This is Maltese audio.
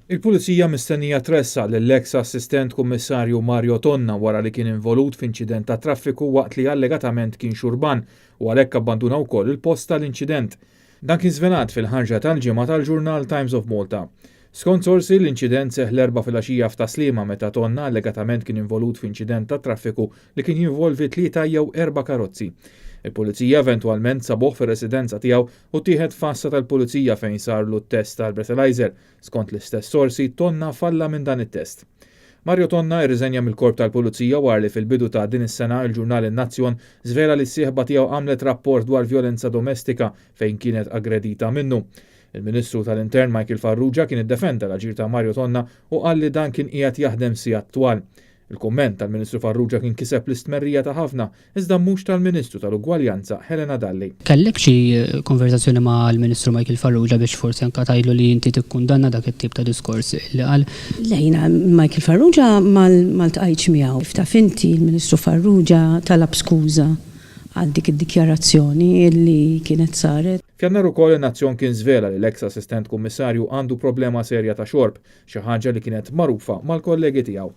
Il-Pulizija mistennija tressaq lill-eks Assistent Kummissarju Mario Tonna wara li kien involut f'inċident ta' traffiku waqt li allegatament kien xurban u għalhekk abbanduna wkoll il-post tal-inċident. Dan kien żvelat fil-ħarġa tal-Ġimgħa tal-ġurnal Times of Malta. Skont sorsi, l-inċident seħħ l-Erbgħa filgħaxija f'Tas-Sliema meta Tonna allegatament kien involut f'inċident ta' traffiku li kien jinvolvi tlieta jew erba' karozzi. Il-Pulizija eventwalment sabuh fir-residenza tiegħu u ttieħed f'għassa tal-Pulizija fejn sarlu t-test tal-breathalyzer. Skont l-istess sorsi, Tonna falla minn dan it-test. Mario Tonna irriżenja mill-Korp tal-Pulizija wara li fil-bidu ta' din is-sena il-ġurnal In-Nazzjon żvela li s-sieħba tiegħu għamlet rapport dwar vjolenza domestika fejn kienet aggredita minnu. Il-Ministru tal-Intern Michael Farrugia kien iddefenda l-aġir ta' Mario Tonna u qal li dan kien qiegħed jaħdem sigħat twal. Il-kumment tal-Ministru Farrugia kien kiseb l-istmerrija ta' ħafna, iżda mhux tal-Ministru tal-Ugwaljanza Helena Dalli. Kellek xi konversazzjoni mal-Ministru Michael Farrugia biex forsi anke tgħidlu li inti tikkundanna dak it-tip ta' diskors li qal? Le, jiena Michael Farrugia ma ltqajtx miegħu. Kif taf inti, il-Ministru Farrugia talab skuża għal dik id-dikjarazzjoni li kienet saret. F'Jannar ukoll in-Nazzjon kien żvela li l-eks Assistent Kummissarju għandu problema serja ta' xorb, xi ħaġa li kienet magħrufa mal-kollegi tiegħu.